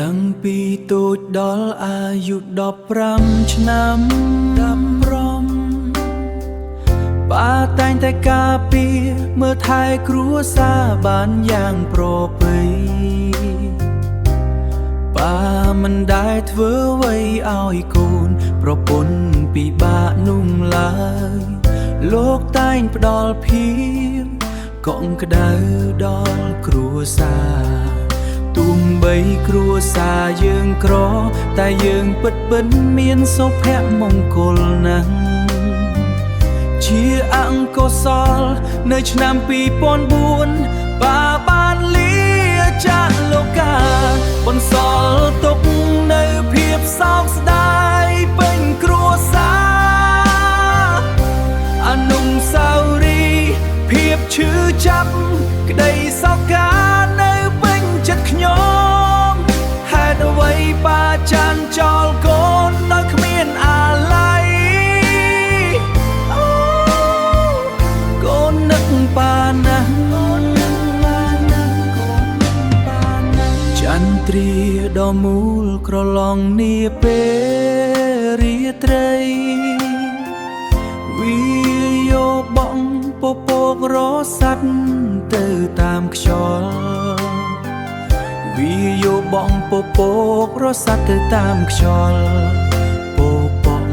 តាំងពីតូចដល់អាយុ15ឆ្នាំ15ប៉ាតែងតែការពារមើលថែគ្រួសារបានយ៉ាងប្រពៃប៉ាមិនដែលធ្វើអ្វីឲ្យកូនប្រពន្ធពិបាកនោះឡើយលោកតែងផ្ដល់ភាពកក់ក្ដៅដល់គ្រួសារ ទោះបីគ្រួសារយើងក្រ តែយើងពិតពិតមានសុភមង្គលណាស់ជាអង្កុសល នៅឆ្នាំ2004បាបានលាចាកលោកាបន្សល់ទុកនៅភាពសោកស្ដាយពេញគ្រួសារអនុស្សាវរីយ៍ភាពឈឺចាប់ក្តីសោកានៅពេញចិត្តខ្ញុំហេតុអ្វីប៉ាចានចោលកូនដោយគ្មានអាល័យអូកូននឹកប៉ាណាស់ចន្ទ្រាដ៏មូលក្រឡងនាពេលរាត្រីវាយកបងពពករស័តទៅតាមខ្យល់វាយកបងពពករស័តទៅតាមខ្យល់ពពក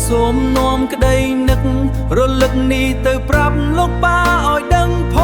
សូមនាំក្តីនឹករលឹកនេះទៅប្រាប់លោកប៉ាឲ្យដឹងផ